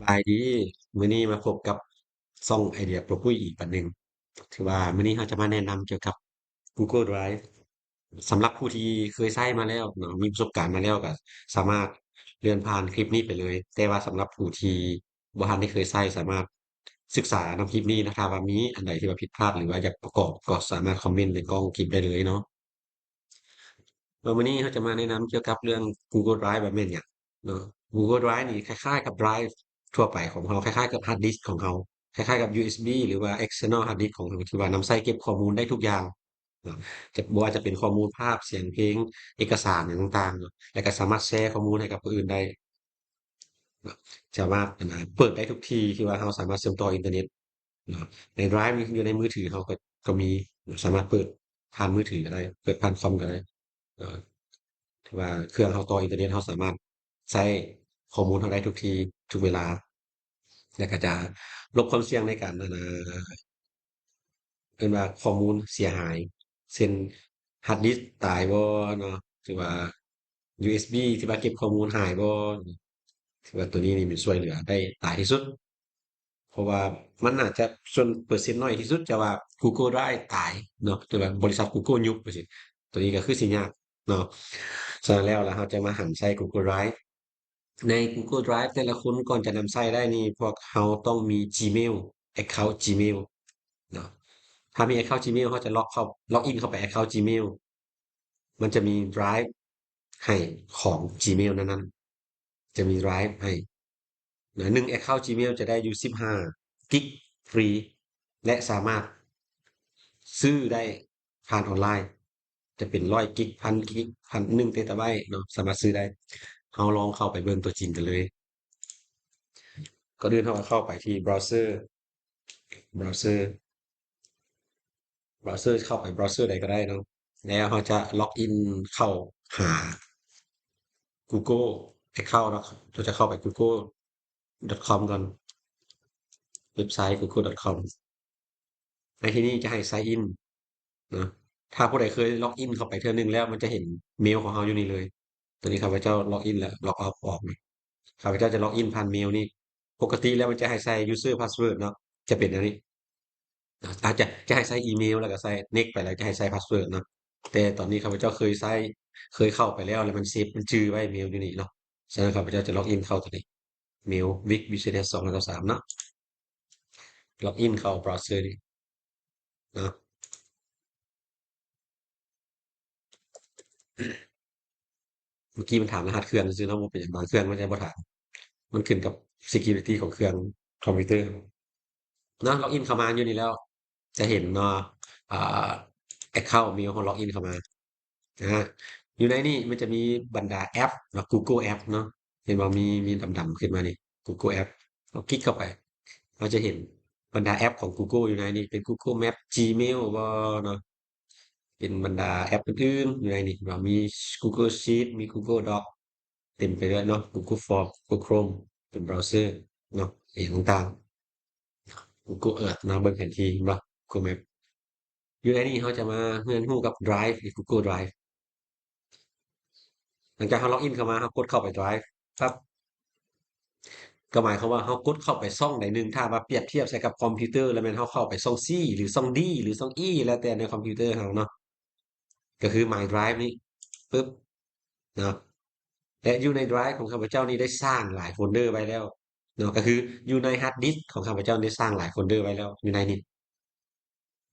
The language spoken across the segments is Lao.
ສະບາຍດີ ມື້ນີ້ມາພົບກັບຊ່ອງໄອເດຍປົວປຸ້ຍອີກບັດໜຶ່ງ. ຖືວ່າມື້ນີ້ເຮົາຈະມາແນະນຳກ່ຽວກັບ Google Drive ສຳລັບຜູ້ທີ່ເຄີຍໃຊ້ມາແລ້ວເນາະ ມີປະສົບການມາແລ້ວ ກໍສາມາດເລື່ອນຜ່ານຄລິບນີ້ໄປເລີຍ. ແຕ່ວ່າສຳລັບຜູ້ທີ່ບໍ່ທັນໄດ້ເຄີຍໃຊ້ ສາມາດສຶກສານຳຄລິບນີ້ນະ ຖ້າວ່າມີອັນໃດທີ່ວ່າຜິດພາດ ຫຼືວ່າຢາກປະກອບ ກໍສາມາດຄອມເມັນໃນກ້ອງຄລິບໄດ້ເລີຍເນາະ. ເອີ ມື້ນີ້ເຮົາຈະມາແນະນຳກ່ຽວກັບເລື່ອງ Google Drive ວ່າແມ່ນຫຍັງເນາະ. Google Drive ນີ້ຄ້າຍໆກັບ Drive ທົ່ວໄປຂອງເຮົາ, ຄ້າຍໆກັບ Hard Disk ຂອງເຮົາ, ຄ້າຍໆກັບ USB ຫຼືວ່າ External Hard Disk ຂອງເຮົາ ທີ່ວ່ານຳໃຊ້ເກັບຂໍ້ມູນໄດ້ທຸກຢ່າງເນາະ, ຈະ ບໍ່ວ່າຈະເປັນຂໍ້ມູນພາບ, ສຽງເພງ, ເອກະສານຫຍັງຕ່າງໆເນາະ, ແລ້ວກໍສາມາດແຊຂໍ້ມູນໃຫ້ກັບຜູ້ອື່ນໄດ້ເນາະ, ສາມາດ ອັນນາ ເປີດໄດ້ທຸກທີ່ທີ່ວ່າເຮົາສາມາດເຊື່ອມຕໍ່ອິນເຕີເນັດ ເນາະ. ໃນ Drive ນີ້ຢູ່ໃນມືຖືເຮົາກໍ ກໍມີ, ສາມາດເປີດຜ່ານມືຖືກໍໄດ້, ເປີດຜ່ານຄອມກໍໄດ້. ເອີ ຖືວ່າເຄື່ອງເຮົາຕໍ່ອິນເຕີເນັດ ເຮົາສາມາດໃຊ້ຂໍ້ມູນເຮົາໄດ້ທຸກທີ່ທຸກເວລາ ແລ້ວກໍຈະລົດຄວາມສ່ຽງໃນການ ອັນນາ ເອີ້ນວ່າຂໍ້ມູນເສຍຫາຍ ເຊັ່ນ Hard Disk ຕາຍບໍ່ເນາະ ຫຼືວ່າ USB ທີ່ວ່າເກັບຂໍ້ມູນຫາຍບໍ່. ຖືວ່າໂຕນີ້ນີ້ມັນຊ່ວຍເຫຼືອໄດ້ຫຼາຍທີ່ສຸດ ເພາະວ່າມັນໜ້າຈະສ່ວນເປີເຊັນໜ້ອຍທີ່ສຸດ ຈະວ່າ Google Drive ຕາຍເນາະ ຫຼືວ່າບໍລິສັດ Google ຍຸບ ຈັ່ງຊີ້. ໂຕນີ້ກໍຄືຊິຍາກເນາະ. ສະນັ້ນແລ້ວ ລະເຮົາຈະມາຫັນໃຊ້ Google Drive. ໃນ Google Drive ແຕ່ລະຄົນກ່ອນຈະນຳໃຊ້ໄດ້ນີ້ ພວກເຮົາຕ້ອງມີ Gmail account Gmail ເນາະ. ຖ້າມີ account Gmail ເຮົາຈະ log ເຂົ້າ log in ເຂົ້າໄປ account Gmail ມັນຈະມີ Drive ໃຫ້ຂອງ Gmail ນັ້ນໆ ຈະມີ Drive ໃຫ້ນະ. ໜຶ່ງ account Gmail ຈະໄດ້ຢູ່ສິບຫ້າກິກຟຣີ ແລະ ສາມາດຊື້ໄດ້ຜ່ານອອນລາຍ ຈະເປັນຮ້ອຍກິກ, ພັນກິກ, ພັນໜຶ່ງເຕຕາໄບເນາະ, ສາມາດຊື້ໄດ້. ເຮົາລອງເຂົ້າໄປເບິ່ງຕົວຈິງກັນເລີຍ. ກ່ອນອື່ນເຮົາກໍເຂົ້າໄປທີ່ browser browser browser ເຂົ້າໄປ browser ໃດກໍໄດ້ເນາະ ແລ້ວເຮົາຈະ log in ເຂົ້າຫາ Google account ເນາະ. ເຮົາຈະເຂົ້າໄປ google.com ກ່ອນ ເວັບໄຊ google.com ໃນທີ່ນີ້ຈະໃຫ້ sign in ເນາະ. ຖ້າຜູ້ໃດເຄີຍ log in ເຂົ້າໄປເທື່ອໜຶ່ງແລ້ວ ມັນຈະເຫັນເມວຂອງເຮົາຢູ່ນີ້ເລີຍ. ຕອນນີ້ຂ້າພະເຈົ້າ log in ແລ້ວ log out ອອກ. ຂ້າພະເຈົ້າຈະ log in ຜ່ານເມວນີ້. ປົກກະຕິແລ້ວມັນຈະໃຫ້ໃສ່ user password ເນາະ ຈະເປັນແນວນີ້. ອາດຈະ ຈະໃຫ້ໃສ່ອີເມວ ແລ້ວກໍໃສ່ next ໄປ ແລ້ວຈະໃຫ້ໃສ່ password ເນາະ. ແຕ່ຕອນນີ້ຂ້າພະເຈົ້າເຄີຍໃຊ້ ເຄີຍເຂົ້າໄປແລ້ວ ແລ້ວມັນເຊບ ມັນຈື່ໄວ້ເມວຢູ່ນີ້ເນາະ. ສະນັ້ນຂ້າພະເຈົ້າຈະ log in ເຂົ້າຕົວນີ້ mail wix business ສອງພັນຊາວສາມເນາະ. log in ເຂົ້າ browser ນີ້ເນາະ. ເມື່ອກີ້ມັນຖາມລະຫັດເຄື່ອງຊື່ໆເນາະ, ບໍ່ເປັນຫຍັງ, ບາງເຄື່ອງມັນຈະບໍ່ຖາມ, ມັນຂຶ້ນກັບ security ຂອງເຄື່ອງຄອມພິວເຕີເນາະ. log in ເຂົ້າມາຢູ່ນີ້ແລ້ວ ຈະເຫັນເນາະ ອ່າ account ມີຄົນ log in ເຂົ້າມາ ນະ. ຢູ່ໃນນີ້ມັນຈະມີບັນດາແອັບເນາະ Google App ເນາະ, ເຫັນບໍ່ ມີ ມີດຳໆຂຶ້ນມານີ້ Google App. ເຮົາຄລິກເຂົ້າໄປ ເຮົາຈະເຫັນບັນດາແອັບຂອງ Google ຢູ່ໃນນີ້ ເປັນ Google Map, Gmail ບໍ່ເນາະ, ເປັນບັນດາແອັບອື່ນໆຢູ່ໃນນີ້ ເຫັນບໍ່ ມີ Google Sheet ມີ Google Doc ເຕັມໄປດ້ວຍເນາະ, Google Form, Google Chrome ເປັນ browser ເນາະ, ອີຫຍັງຕ່າງໆ Google Earth ເນາະ, ເບິ່ງແຜນທີ່ ເຫັນບໍ່ Google Map. ຢູ່ໃນນີ້ເຮົາຈະມາຮຽນຮູ້ກັບ Drive ຫຼື Google Drive. ຫຼັງຈາກເຮົາ log in ເຂົ້າມາ ເຮົາກົດເຂົ້າໄປ Drive ປັບ ກໍໝາຍຄວາມວ່າເຮົາກົດເຂົ້າໄປຊ່ອງໃດໜຶ່ງ, ຖ້າວ່າປຽບທຽບໃສ່ກັບຄອມພິວເຕີ ແລ້ວແມ່ນເຮົາເຂົ້າໄປຊ່ອງ C ຫຼື ຊ່ອງ D ຫຼື ຊ່ອງ E ແລ້ວແຕ່ໃນຄອມພິວເຕີເຮົາເນາະ, ກໍຄື My Drive ນີ້ ປຶບ ເນາະ. ແລະ ຢູ່ໃນ Drive ຂອງຂ້າພະເຈົ້ານີ້ໄດ້ສ້າງຫຼາຍໂຟນເດີໄວ້ແລ້ວເນາະ, ກໍຄືຢູ່ໃນ Hard Disk ຂອງຂ້າພະເຈົ້າໄດ້ສ້າງຫຼາຍໂຟນເດີໄວ້ແລ້ວຢູ່ໃນນີ້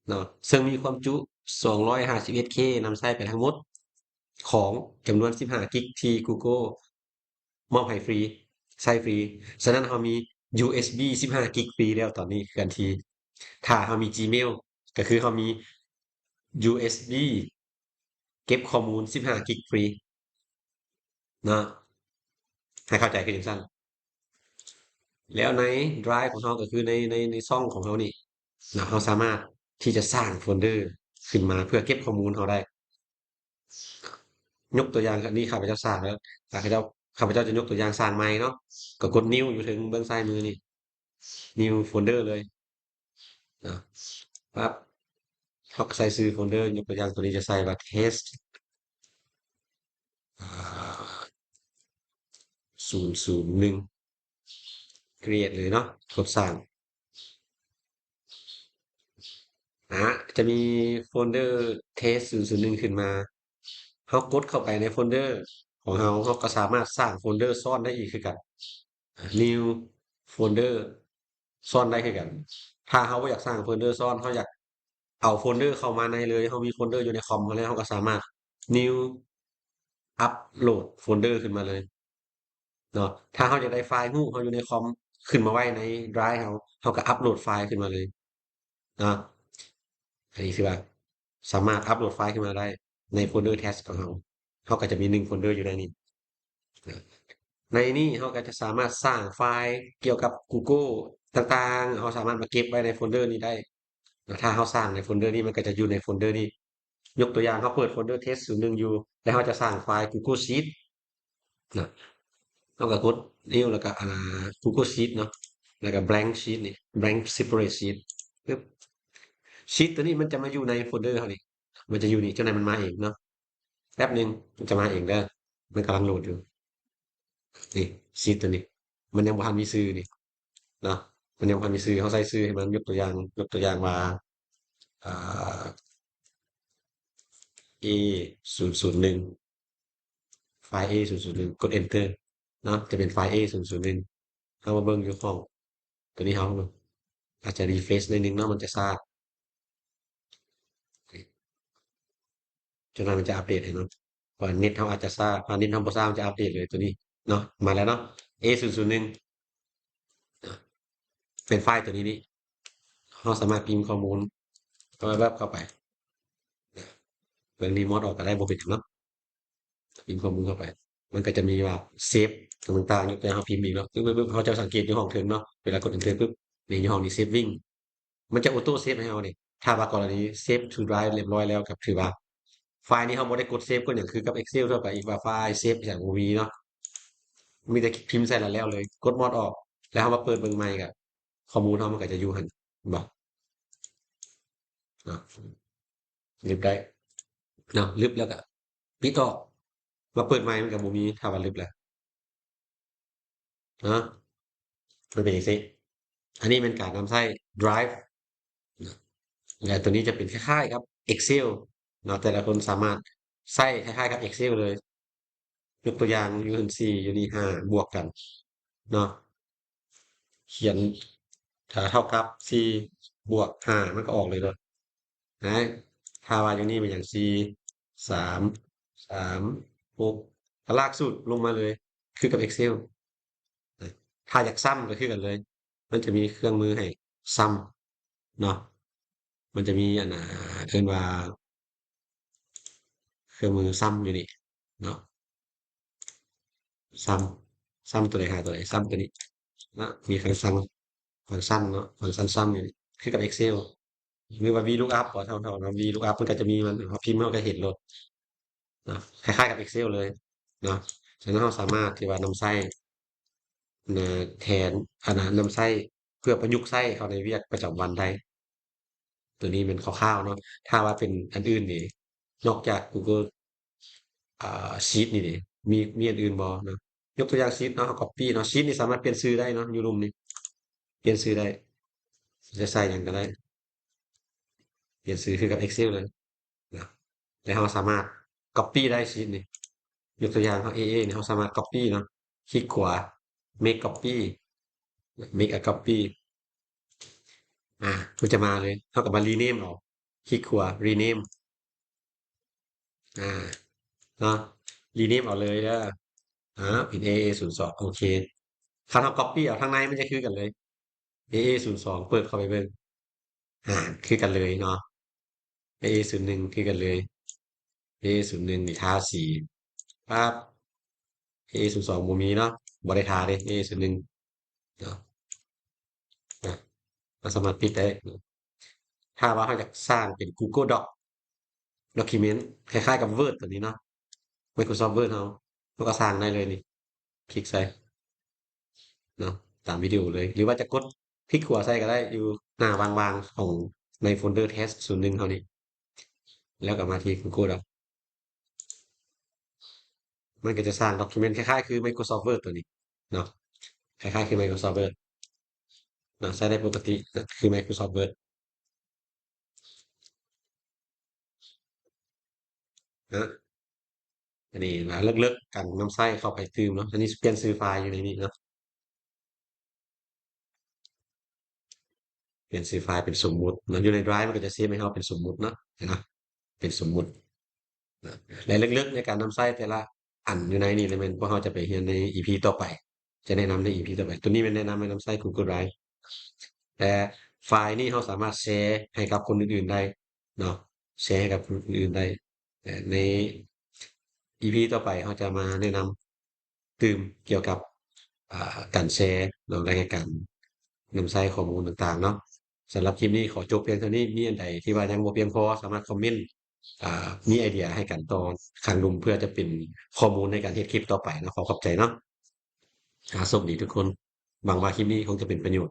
ເນາະ, ເຊິ່ງມີຄວາມຈຸ ສອງຮ້ອຍຫ້າສິບເອັດເຄ ນຳໃຊ້ໄປທັງໝົດ ຂອງຈຳນວນສິບຫ້າກິກທີ່ Google ມອບໃຫ້ຟຣີ ໃຊ້ຟຣີ. ສະນັ້ນເຮົາມີ USB ສິບຫ້າກິກຟຣີແລ້ວຕອນນີ້ ເຄື່ອນທີ່. ຖ້າເຮົາມີ Gmail ກໍຄືເຮົາມີ USB ເກັບຂໍ້ມູນສິບຫ້າກິກຟຣີເນາະ, ໃຫ້ເຂົ້າໃຈຄືຈັ່ງຊັ້ນ. ແລ້ວໃນ Drive ຂອງເຮົາ ກໍຄືໃນ ໃນ ໃນຊ່ອງຂອງເຮົານີ້ເນາະ, ເຮົາສາມາດທີ່ຈະສ້າງໂຟນເດີຂຶ້ນມາເພື່ອເກັບຂໍ້ມູນເຮົາໄດ້. ຍົກຕົວຢ່າງ ອັນນີ້ຂ້າພະເຈົ້າສ້າງແລ້ວ, ຂ້າພະເຈົ້າ ຂ້າພະເຈົ້າຈະຍົກຕົວຢ່າງສ້າງໃໝ່ເນາະ, ກໍກົດ New ຢູ່ເທິງເບື້ອງຊ້າຍມືນີ້ New folder ເລີຍເນາະ. ປັບ ເຮົາກໍໃສ່ຊື່ໂຟນເດີ, ຍົກຕົວຢ່າງ ຕົວນີ້ຈະໃສ່ວ່າ Test ອ່າ ສູນສູນໜຶ່ງ create ເລີຍເນາະ ກົດສ້າງ. ອາ ຈະມີໂຟນເດີ test ສູນສູນໜຶ່ງຂຶ້ນມາ. ເຮົາກົດເຂົ້າໄປໃນໂຟນເດີຂອງເຮົາ, ເຮົາກໍສາມາດສ້າງໂຟນເດີຊ້ອນໄດ້ອີກຄືກັນ. new folder ຊ້ອນໄດ້ຄືກັນ. ຖ້າເຮົາບໍ່ຢາກສ້າງໂຟນເດີຊ້ອນ, ເຮົາຢາກເອົາໂຟນເດີເຂົ້າມາໃນເລີຍ, ເຮົາມີໂຟນເດີຢູ່ໃນຄອມເຮົາແລ້ວ, ເຮົາກໍສາມາດ new upload folder ຂຶ້ນມາເລີຍເນາະ. ຖ້າເຮົາຢາກໄດ້ໄຟລ໌ຮູບເຮົາຢູ່ໃນຄອມຂຶ້ນມາໄວ້ໃນ Drive ເຮົາ, ເຮົາກໍອັບໂຫຼດໄຟລ໌ຂຶ້ນມາເລີຍເນາະ. ອັນນີ້ຄືວ່າສາມາດອັບໂຫຼດໄຟລ໌ຂຶ້ນມາໄດ້ໃນໂຟນເດີ test ຂອງເຮົາ. ເຮົາກໍຈະມີໜຶ່ງໂຟນເດີຢູ່ໃນນີ້. ໃນນີ້ເຮົາກໍຈະສາມາດສ້າງໄຟລ໌ກ່ຽວກັບ Google ຕ່າງໆ, ເຮົາສາມາດມາເກັບໄວ້ໃນໂຟນເດີນີ້ໄດ້. ຖ້າເຮົາສ້າງໃນໂຟນເດີນີ້ ມັນກໍຈະຢູ່ໃນໂຟນເດີນີ້. ຍົກຕົວຢ່າງ, ເຮົາເປີດໂຟນເດີ test ສູນໜຶ່ງຢູ່ ແລ້ວເຮົາຈະສ້າງໄຟລ໌ Google Sheet ນະ, ເຮົາກໍກົດ new ແລ້ວກໍ ອ່າ Google Sheet ເນາະ, ແລ້ວກໍ blank sheet ນີ້ blank separate sheet ປຶບ. sheet ຕົວນີ້ມັນຈະມາຢູ່ໃນໂຟນເດີເຮົານີ້, ມັນຈະຢູ່ນີ້, ຈັ່ງໃດມັນມາເອງເນາະ. ແປັບໜຶ່ງ ມັນຈະມາເອງເດີ, ມັນກຳລັງໂຫຼດຢູ່. ນີ້ sheet ຕົວນີ້ ມັນຍັງບໍ່ທັນມີຊື່ນີ້ເນາະ, ມັນຍັງບໍ່ທັນມີຊື່. ເຮົາໃສ່ຊື່ໃຫ້ມັນ, ຍົກຕົວຢ່າງ, ຍົກຕົວຢ່າງວ່າ ອ່າ A ສູນສູນໜຶ່ງ ໄຟລ໌ A ສູນສູນໜຶ່ງ ກົດ Enter ເນາະ, ຈະເປັນໄຟລ໌ A ສູນສູນໜຶ່ງ. ເຮົາມາເບິ່ງຢູ່ຫ້ອງຕົວນີ້, ເຮົາອາດຈະ refresh ໜ້ອຍໜຶ່ງເນາະ, ມັນຈະຊ້າ. ຈັກໜ້ອຍມັນຈະອັບເດດໃຫ້ເນາະ, ເພາະວ່າເນັດເຮົາອາດຈະຊ້າ. ຖ້າເນັດເຮົາບໍ່ຊ້າ ມັນຈະອັບເດດເລີຍ. ຕົວນີ້ເນາະ, ມາແລ້ວເນາະ, A ສູນສູນໜຶ່ງ ເປັນໄຟລ໌ຕົວນີ້ນີ້. ເຮົາສາມາດພິມຂໍ້ມູນແບບເຂົ້າໄປ, ເບິ່ງ remove ອອກກໍໄດ້, ບໍ່ເປັນຫຍັງເນາະ. ພິມຂໍ້ມູນເຂົ້າໄປ ມັນກໍຈະມີວ່າ save ຕ່າງໆ, ຍົກຕົວຢ່າງເຮົາພິມອີກເນາະ, ປຶບໆ ເຮົາຈະສັງເກດຢູ່ຫ້ອງເທິງເນາະ, ເວລາກົດ Enter ປຶບ ນີ້ຢູ່ຫ້ອງນີ້ saving ມັນຈະ auto save ໃຫ້ເຮົານີ້. ຖ້າວ່າກໍລະນີ save to Drive ລຽບຮ້ອຍແລ້ວ ກໍຖືວ່າໄຟລ໌ນີ້ເຮົາບໍ່ໄດ້ກົດ save ກົດຫຍັງ ຄືກັບ Excel ທົ່ວໄປອີກ ວ່າໄຟລ໌ save ຫຍັງບໍ່ມີເນາະ, ມີແຕ່ພິມໃສ່ແລ້ວເລີຍ. ກົດ mod ອອກ ແລ້ວເຮົາມາເປີດເບິ່ງໃໝ່ ກໍຂໍ້ມູນເຮົາມັນກໍຈະຢູ່ຫັ້ນ, ເຫັນບໍ່? ເນາະ ລຶບໄດ້ເນາະ, ລຶບແລ້ວກໍປິດອອກ, ມາເປີດໃໝ່ມັນກໍບໍ່ມີ ຖ້າວ່າລຶບແລ້ວເນາະ. ມັນເປັນຈັ່ງຊີ້. ອັນນີ້ແມ່ນການນຳໃຊ້ Drive ເນາະ, ແລະ ຕົວນີ້ຈະເປັນຄ້າຍໆກັບ Excel ເນາະ, ແຕ່ລະຄົນສາມາດໃຊ້ຄ້າຍໆກັບ Excel ເລີຍ. ຍົກຕົວຢ່າງ ຢູ່ຫັ້ນສີ່ ຢູ່ນີ້ຫ້າ ບວກກັນເນາະ, ຂຽນຖ້າເທົ່າກັບສີ່ບວກຫ້າ ມັນກໍອອກເລີຍເນາະ. ນະ ຖ້າວ່າຢ່າງນີ້ແມ່ນຫຍັງ ສີ່ ສາມ ສາມ ຫົກ ກໍລາກສູດລົງມາເລີຍ ຄືກັບ Excel. ນະ ຖ້າຢາກຊ້ຳກໍຄືກັນເລີຍ, ມັນຈະມີເຄື່ອງມືໃຫ້ຊ້ຳເນາະ, ມັນຈະມີ ອັນ ອ່າ ເອີ້ນວ່າ ເຄື່ອງມືຊ້ຳຢູ່ນີ້ເນາະ, ຊ້ຳ ຊ້ຳຕົວໃດຫາຕົວໃດ, ຊ້ຳຕົວນີ້ເນາະ, ມີຟັງຊັນ ຟັງຊັນເນາະ, ຟັງຊັນຊ້ຳຢູ່ນີ້ ຄືກັບ Excel ຫຼືວ່າ VLOOKUP ບໍ່ ເທົ່າໆເນາະ, VLOOKUP ມັນກໍຈະມີ ມັນ ເຮົາພິມເຮົາກໍເຫັນໂລດເນາະ, ຄ້າຍໆກັບ Excel ເລີຍເນາະ. ສະນັ້ນເຮົາສາມາດທີ່ວ່ານຳໃຊ້ ນະ ແທນ ອັນນະ ນຳໃຊ້ເພື່ອປະຍຸກໃຊ້ເຂົ້າໃນວຽກປະຈຳວັນໄດ້. ຕົວນີ້ແມ່ນຄ່າວໆເນາະ. ຖ້າວ່າເປັນອັນອື່ນນີ້ ນອກຈາກ Google ອ່າ Sheet ນີ້ເດ ມີ ມີອັນອື່ນບໍ່ເນາະ? ຍົກຕົວຢ່າງ Sheet ເນາະ, ເຮົາ copy ເນາະ, Sheet ນີ້ສາມາດປ່ຽນຊື່ໄດ້ເນາະ, ຢູ່ລຸ່ມນີ້ປ່ຽນຊື່ໄດ້, ຈະໃສ່ຫຍັງກໍໄດ້, ປ່ຽນຊື່ຄືກັບ Excel ເລີຍ. ນະ ແລ້ວເຮົາສາມາດ copy ໄດ້ Sheet ນີ້. ຍົກຕົວຢ່າງເຮົາ ເອ ເອ ນີ້ ເຮົາສາມາດ copy ເນາະ, ຄລິກຂວາ make copy, make a copy ອາ ມັນຈະມາເລີຍ. ເຮົາກໍມາ rename ເອົາ, ຄລິກຂວາ rename ອາ ເນາະ, rename ເອົາເລີຍເດີ. ອາ ເປັນ ເອ ເອ ສູນສອງ ໂອເຄ. ຄັນເຮົາ copy ເອົາທາງໃນ ມັນຈະຄືກັນເລີຍ. ເອ ເອ ສູນສອງ ເປີດເຂົ້າໄປເບິ່ງ ອາ ຄືກັນເລີຍເນາະ, ເອ ເອ ສູນໜຶ່ງ ຄືກັນເລີຍ. ເອ ເອ ສູນໜຶ່ງ ນີ້ ທາສີ ປັບ, ເອ ເອ ສູນສອງ ບໍ່ມີເນາະ, ບໍ່ໄດ້ທາເດ້ ເອ ເອ ສູນໜຶ່ງເນາະ. ນະ ເຮົາສາມາດປິດໄດ້. ຖ້າວ່າເຮົາຢາກສ້າງເປັນ Google Doc document ຄ້າຍໆກັບ Word ຕົວນີ້ເນາະ, Microsoft Word ເຮົາ ເຮົາກໍສ້າງໄດ້ເລີຍນີ້, ຄລິກໃສ່ເນາະ ຕາມວິດີໂອເລີຍ, ຫຼືວ່າຈະກົດຄລິກຂວາໃສ່ກໍໄດ້ ຢູ່ໜ້າວ່າງໆຂອງໃນໂຟນເດີ test ສູນໜຶ່ງເຮົານີ້, ແລ້ວກໍມາທີ່ Google Doc ມັນກໍຈະສ້າງ document ຄ້າຍໆຄື Microsoft Word ຕົວນີ້ເນາະ, ຄ້າຍໆຄື Microsoft Word. ນະ ໃຊ້ໄດ້ປົກກະຕິນະ ຄື Microsoft Word ນະ. ອັນນີ້ນະ ເລິກໆ ການນຳໃຊ້ເຂົ້າໄປຕື່ມເນາະ. ອັນນີ້ປ່ຽນຊື່ໄຟລ໌ຢູ່ໃນນີ້ເນາະ. ປ່ຽນຊື່ໄຟລ໌ເປັນສົມມຸດເນາະ. ຢູ່ໃນ Drive ມັນກໍຈະເຊບໃຫ້ເຮົາເປັນສົມມຸດເນາະ ເຫັນເນາະ ເປັນສົມມຸດນະ. ແລະ ເລິກໆ ໃນການນຳໃຊ້ແຕ່ລະອັນຢູ່ໃນນີ້ແມ່ນພວກເຮົາຈະໄປຮຽນໃນ ອີ ພີ ຕໍ່ໄປ ຈະແນະນຳໃນ ອີ ພີ ຕໍ່ໄປ. ໂຕນີ້ແມ່ນແນະນຳໃຫ້ນຳໃຊ້ Google Drive ແຕ່ໄຟລ໌ນີ້ເຮົາສາມາດແຊໃຫ້ກັບຄົນອື່ນໆໄດ້ເນາະ ແຊໃຫ້ກັບຄົນອື່ນໆໄດ້. ແຕ່ໃນ ອີ ພີ ຕໍ່ໄປເຮົາຈະມາແນະນຳຕື່ມກ່ຽວກັບ ອ່າ ການແຊເນາະ ແລະ ການນຳໃຊ້ຂໍ້ມູນຕ່າງໆເນາະ. ສຳລັບຄລິບນີ້ຂໍຈົບພຽງເທົ່ານີ້. ມີອັນໃດທີ່ວ່າຍັງບໍ່ພຽງພໍ ສາມາດຄອມເມັນ ອ່າ ມີໄອເດຍໃຫ້ກັນຕໍ່ຄັ້ງໜຶ່ງ ເພື່ອຈະເປັນຂໍ້ມູນໃນການເຮັດຄລິບຕໍ່ໄປເນາະ. ຂໍຂອບໃຈເນາະ. ອາ ໂຊກດີທຸກຄົນ. ຫວັງວ່າຄລິບນີ້ຄົງຈະເປັນປະໂຫຍດ.